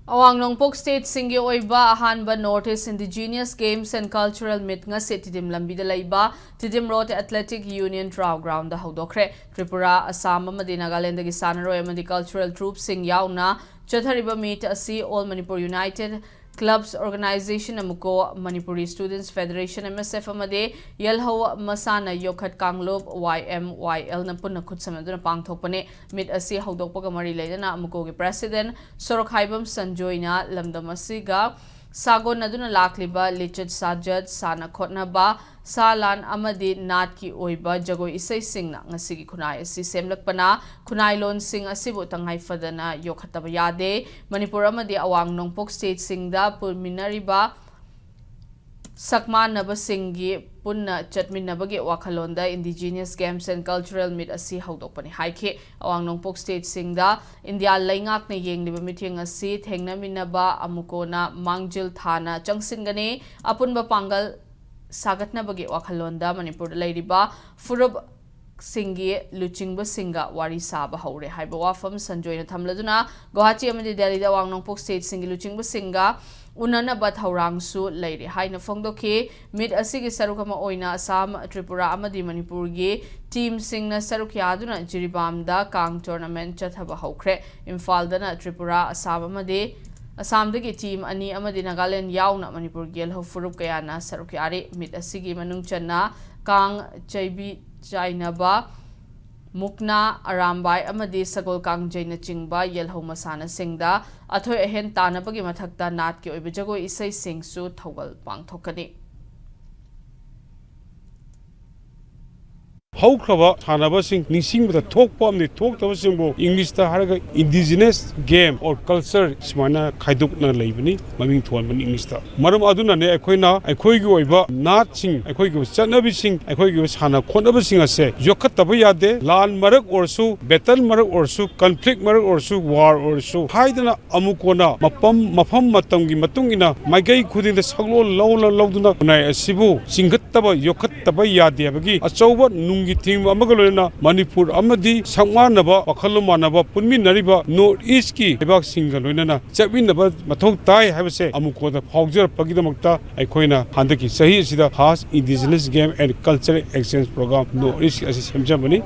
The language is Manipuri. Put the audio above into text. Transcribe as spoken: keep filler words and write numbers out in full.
ꯑꯋꯥꯡ ꯅꯣꯡꯄꯣꯛ ꯁ꯭ꯇꯦꯠꯁꯤꯡꯒꯤ ꯑꯣꯏꯕ ꯑꯍꯥꯟꯕ North East Indigenous Games and Cultural Meet ꯉꯁꯤ ꯇꯤꯗꯤꯝ ꯂꯝꯕꯤꯗ ꯂꯩꯕ ꯇꯤꯗꯤꯝ ꯔꯣꯗ ꯑꯦꯊꯂꯦꯇꯤꯛ ꯌꯨꯅꯤꯌꯟ ꯇ꯭ꯔꯥꯎ ꯒ꯭ꯔꯥꯎꯟꯗ ꯍꯧꯗꯣꯛꯈ꯭ꯔꯦ꯫ ꯇ꯭ꯔꯤꯄꯨꯔꯥ, ꯑꯁꯥꯝ ꯑꯃꯗꯤ ꯅꯥꯒꯥꯂꯦꯟꯗꯒꯤ ꯁꯥꯟꯅꯔꯣꯏ ꯑꯃꯗꯤ ꯀꯜꯆꯔꯦꯜ ꯇ꯭ꯔꯨꯞꯁꯤꯡ ꯌꯥꯎꯅ ꯆꯠꯊꯔꯤꯕ ꯃꯤꯠ ꯑꯁꯤ All Manipur United Clubs Organization ꯑꯃꯨꯀꯣ, Manipuri Students Federation, M S F, ꯑꯃꯗꯤ ꯌꯦꯜꯍꯧ ꯃꯁꯥꯟꯅ ꯌꯣꯛꯈꯠ ꯀꯥꯡꯂꯨꯞ, Y M Y L, ꯅ ꯄꯨꯟꯅ ꯈꯨꯠꯁꯝꯅꯗꯨꯅ ꯄꯥꯡꯊꯣꯛꯄꯅꯤ꯫ ꯃꯤꯠ ꯑꯁꯤ ꯍꯧꯗꯣꯛꯄꯒ ꯃꯔꯤ ꯂꯩꯅꯅ ꯑꯃꯨꯀꯣꯒꯤ ꯄ꯭ꯔꯦꯁꯤꯗꯦꯟꯠ ꯁꯣꯔꯣꯛꯈꯥꯏꯕꯝ ꯁꯟꯖꯣꯏꯅ ꯂꯝꯗꯝ ꯑꯁꯤꯒ ꯁꯥꯒꯣꯟꯅꯗꯨꯅ ꯂꯥꯛꯂꯤꯕ ꯂꯤꯆꯠ ꯁꯥꯖꯠ, ꯁꯥꯟꯅ ꯈꯣꯠꯅꯕ, ꯁꯥ ꯂꯥꯟ ꯑꯃꯗꯤ ꯅꯥꯠꯀꯤ ꯑꯣꯏꯕ ꯖꯒꯣꯏ ꯏꯁꯩꯁꯤꯡꯅ ꯉꯁꯤꯒꯤ ꯈꯨꯟꯅꯥꯏ ꯑꯁꯤ ꯁꯦꯝꯂꯛꯄꯅ ꯈꯨꯟꯅꯥꯏꯂꯣꯟꯁꯤꯡ ꯑꯁꯤꯕꯨ ꯇꯉꯥꯏ ꯐꯗꯅ ꯌꯣꯛꯈꯠꯇꯕ ꯌꯥꯗꯦ꯫ ꯃꯅꯤꯄꯨꯔ ꯑꯃꯗꯤ ꯑꯋꯥꯡ ꯅꯣꯡꯄꯣꯛ ꯁ꯭ꯇꯦꯠꯁꯤꯡꯗ ꯄꯨꯟꯃꯤꯟꯅꯔꯤꯕ ꯁꯛꯃꯥꯟꯅꯕꯁꯤꯡꯒꯤ ꯄꯨꯟꯅ ꯆꯠꯃꯤꯟꯅꯕꯒꯤ ꯋꯥꯈꯜꯂꯣꯟꯗ Indigenous Games and Cultural Meet ꯑꯁꯤ ꯍꯧꯗꯣꯛꯄꯅꯤ ꯍꯥꯏꯈꯤ꯫ ꯑꯋꯥꯡ ꯅꯣꯡꯄꯣꯛ ꯁ꯭ꯇꯦꯠꯁꯤꯡꯗ ꯏꯟꯗꯤꯌꯥ ꯂꯩꯉꯥꯛꯅ ꯌꯦꯡꯂꯤꯕ ꯃꯤꯠꯌꯦꯡ ꯑꯁꯤ ꯊꯦꯡꯅꯃꯤꯟꯅꯕ ꯑꯃꯨꯀꯣꯅ ꯃꯥꯡꯖꯤꯜ ꯊꯥꯅ ꯆꯪꯁꯤꯟꯒꯅꯤ꯫ ꯑꯄꯨꯟꯕ ꯄꯥꯡꯒꯜ ꯁꯥꯒꯠꯅꯕꯒꯤ ꯋꯥꯈꯜꯂꯣꯟꯗ ꯃꯅꯤꯄꯨꯔꯗ ꯂꯩꯔꯤꯕ ꯐꯨꯔꯨꯞ ꯁꯤꯡꯒꯤ ꯂꯨꯆꯤꯡꯕꯁꯤꯡꯒ ꯋꯥꯔꯤ ꯁꯥꯕ ꯍꯧꯔꯦ ꯍꯥꯏꯕ ꯋꯥꯐꯝ ꯁꯟꯖꯣꯏꯅ ꯊꯝꯂꯗꯨꯅ, ꯒꯨꯋꯥꯍꯥꯇꯤ ꯑꯃꯗꯤ ꯗꯦꯜꯂꯤꯗ ꯑꯋꯥꯡ ꯅꯣꯡꯄꯣꯛ ꯁ꯭ꯇꯦꯠꯁꯤꯡꯒꯤ ꯂꯨꯆꯤꯡꯕꯁꯤꯡꯒ ꯎꯅꯅꯕ ꯊꯧꯔꯥꯡꯁꯨ ꯂꯩꯔꯦ ꯍꯥꯏꯅ ꯐꯣꯡꯗꯣꯛꯈꯤ꯫ ꯃꯤꯠ ꯑꯁꯤꯒꯤ ꯁꯔꯨꯛ ꯑꯃ ꯑꯣꯏꯅ ꯑꯁꯥꯝ, ꯇ꯭ꯔꯤꯄꯨꯔꯥ ꯑꯃꯗꯤ ꯃꯅꯤꯄꯨꯔꯒꯤ ꯇꯤꯝꯁꯤꯡꯅ ꯁꯔꯨꯛ ꯌꯥꯗꯨꯅ ꯖꯤꯔꯤꯕꯥꯝꯗ ꯀꯥꯡ ꯇꯣꯔꯅꯥꯃꯦꯟꯠ ꯆꯠꯊꯕ ꯍꯧꯈ꯭ꯔꯦ꯫ ꯏꯝꯐꯥꯜꯗꯅ ꯇ꯭ꯔꯤꯄꯨꯔꯥ, ꯑꯁꯥꯝ ꯑꯃꯗꯤ ꯑꯁꯥꯝꯗꯒꯤ ꯇꯤꯝ ꯑꯅꯤ ꯑꯃꯗꯤ ꯅꯥꯒꯥꯂꯦꯟ ꯌꯥꯎꯅ ꯃꯅꯤꯄꯨꯔꯒꯤ ꯌꯦꯜꯍꯧ ꯐꯨꯔꯨꯞ ꯀꯌꯥꯅ ꯁꯔꯨꯛ ꯌꯥꯔꯤ꯫ ꯃꯤꯠ ꯑꯁꯤꯒꯤ ꯃꯅꯨꯡ ꯆꯟꯅ ꯀꯥꯡ, ꯆꯩꯕꯤ ꯆꯥꯏꯅꯕ, ꯃꯨꯛꯅꯥ, ꯑꯔꯥꯝꯕꯥꯏ ꯑꯃꯗꯤ ꯁꯒꯣꯜ ꯀꯥꯡꯖꯩꯅꯆꯤꯡꯕ ꯌꯦꯜꯍꯧ ꯃꯁꯥꯟꯅꯁꯤꯡꯗ ꯑꯊꯣꯏ ꯑꯍꯦꯟ ꯇꯥꯟꯅꯕꯒꯤ ꯃꯊꯛꯇ ꯅꯥꯠꯀꯤ ꯑꯣꯏꯕ ꯖꯒꯣꯏ ꯏꯁꯩꯁꯤꯡꯁꯨ ꯊꯧꯒꯜ ꯄꯥꯡꯊꯣꯛꯀꯅꯤ꯫ ꯍꯧꯈ꯭ꯔꯕ ꯁꯥꯟꯅꯕꯁꯤꯡ ꯅꯤꯡꯁꯤꯡꯕꯗ ꯊꯣꯛꯄ ꯑꯃꯗꯤ ꯊꯣꯛꯇꯕꯁꯤꯡꯕꯨ ꯏꯪꯂꯤꯁꯇ ꯍꯥꯏꯔꯒ indigenous game or culture ꯁꯨꯃꯥꯏꯅ ꯈꯥꯏꯗꯣꯛꯅ ꯂꯩꯕꯅꯤ, ꯃꯃꯤꯡ ꯊꯣꯟꯕꯅꯤ ꯏꯪꯂꯤꯁꯇ꯫ ꯃꯔꯝ ꯑꯗꯨꯅꯅꯦ ꯑꯩꯈꯣꯏꯅ ꯑꯩꯈꯣꯏꯒꯤ ꯑꯣꯏꯕ ꯅꯥꯠꯁꯤꯡ, ꯑꯩꯈꯣꯏꯒꯤ ꯑꯣꯏꯕ ꯆꯠꯅꯕꯤꯁꯤꯡ, ꯑꯩꯈꯣꯏꯒꯤ ꯑꯣꯏꯕ ꯁꯥꯟꯅ ꯈꯣꯠꯅꯕꯁꯤꯡ ꯑꯁꯦ ꯌꯣꯛꯈꯠꯇꯕ ꯌꯥꯗꯦ꯫ ꯂꯥꯟ ꯃꯔꯛ ꯑꯣꯏꯔꯁꯨ, ꯕꯦꯇꯜ ꯃꯔꯛ ꯑꯣꯏꯔꯁꯨ, ꯀꯟꯐ꯭ꯂꯤꯛ ꯃꯔꯛ ꯑꯣꯏꯔꯁꯨ, ꯋꯥꯔ ꯑꯣꯏꯔꯁꯨ ꯍꯥꯏꯗꯅ ꯑꯃꯨꯛ ꯀꯣꯟꯅ ꯃꯐꯝ, ꯃꯐꯝ ꯃꯇꯝꯒꯤ ꯃꯇꯨꯡ ꯏꯟꯅ ꯃꯥꯏꯀꯩ ꯈꯨꯗꯤꯡꯗ ꯁꯛꯂꯣꯟ ꯂꯧꯅ ꯂꯧꯗꯨꯅ ꯈꯨꯟꯅꯥꯏ ꯑꯁꯤꯕꯨ ꯆꯤꯡꯈꯠꯇꯕ, ꯌꯣꯛꯈꯠꯇꯕ ꯌꯥꯗꯦ ꯍꯥꯏꯕꯒꯤ ꯑꯆꯧꯕ ꯅꯨꯡ ꯒꯤ ꯊꯤꯝ ꯑꯃꯒ ꯂꯣꯏꯅꯅ ꯃꯅꯤꯄꯨꯔ ꯑꯃꯗꯤ ꯁꯛꯃꯥꯟꯅꯕ, ꯋꯥꯈꯜꯂꯣꯟ ꯃꯥꯟꯅꯕ ꯄꯨꯟꯃꯤꯟꯅꯔꯤꯕ ꯅꯣꯔꯠ ꯏꯁꯀꯤ ꯂꯩꯕꯥꯛꯁꯤꯡꯒ ꯂꯣꯏꯅꯅ ꯆꯠꯃꯤꯟꯅꯕ ꯃꯊꯧ ꯇꯥꯏ ꯍꯥꯏꯕꯁꯦ ꯑꯃꯨꯛ ꯀꯣꯟꯗ ꯐꯥꯎꯖꯔꯛꯄꯒꯤꯗꯃꯛꯇ ꯑꯩꯈꯣꯏꯅ ꯍꯟꯗꯛꯀꯤ ꯆꯍꯤ ꯑꯁꯤꯗ First Indigenous Game and Cultural Exchange Program North East ꯑꯁꯤ ꯁꯦꯝꯖꯕꯅꯤ꯫